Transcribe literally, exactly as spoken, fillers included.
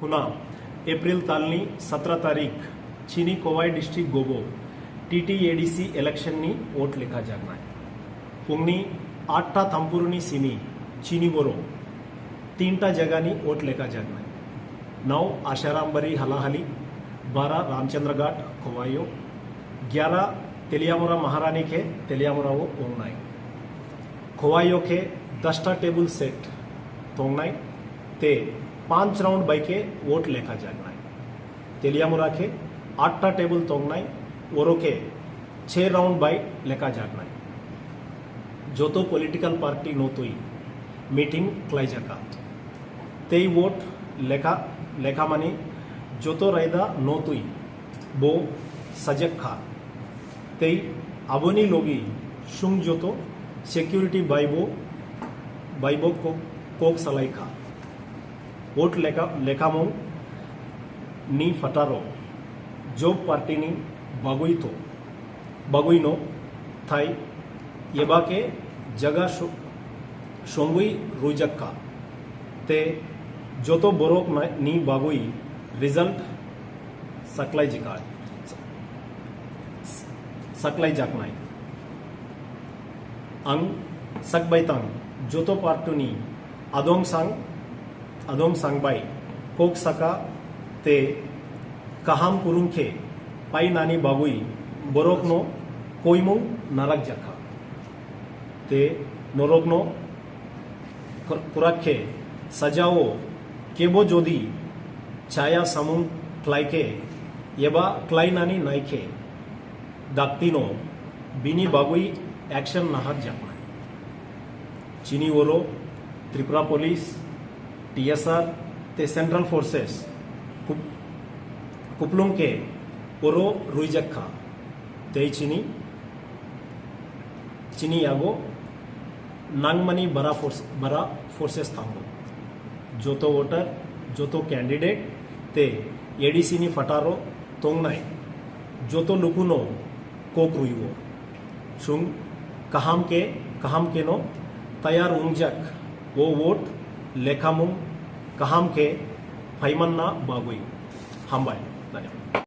Suna, April talni satra tarik, chini Kowai district gobo T T A D C election ni vote lekha jaknai. Phungni atta thampuruni simi chini boro tinta jagani vote lekha jaknai. Nau Asharambari halahali, bara Ramchandraghat Kowaio, gyara Teliamura Maharani khe Teliamura o tongnai. Kowaio khe dasta table set tongnai, te panch round bai khe vote lekha jaknai. Teliamura khe atta table tongnai, oro khe chhe round bai lekha jaknai. Joto political party no twi meeting khlai jakha. Tei vote lekha, lekha mani joto raida no twi bo sajak kha. Tei aboni logi sung joto security bai bo, bai bo kok, kok salai kha. Vote lekha, lekhamung ni phataro job party ni bagwi to, bagwi no thai eba khe jaga so-, songwi rujak kha. Te joto borok na-, ni bagwi result saklai jika, saklai jaknai. Ang sakbai tang joto party ni adong sang, adong sang bai kok saka te kaham kurung khe painani bagwi borokno koimung narak jakha. Te norokno kurak khe sajao kebo jodi chaya samung khlai khe eba khlainani nai khe daktino bini bagwi action nahar jaknai. Chini oro Tripura Police, T S R te Central Forces kup-, kuplung khe oro rwijak kha. Tei chini, chini yago nangmani bara force, bara forces thango. Joto voter, joto candidate te A D C ni phataro tongnai joto lukuno kok rwiwo. Chwng kaham khe, kaham kheno tayar wngjak o vote lekhamung kaham khe phaimanna bagwi. Hambai. Dhanyabad.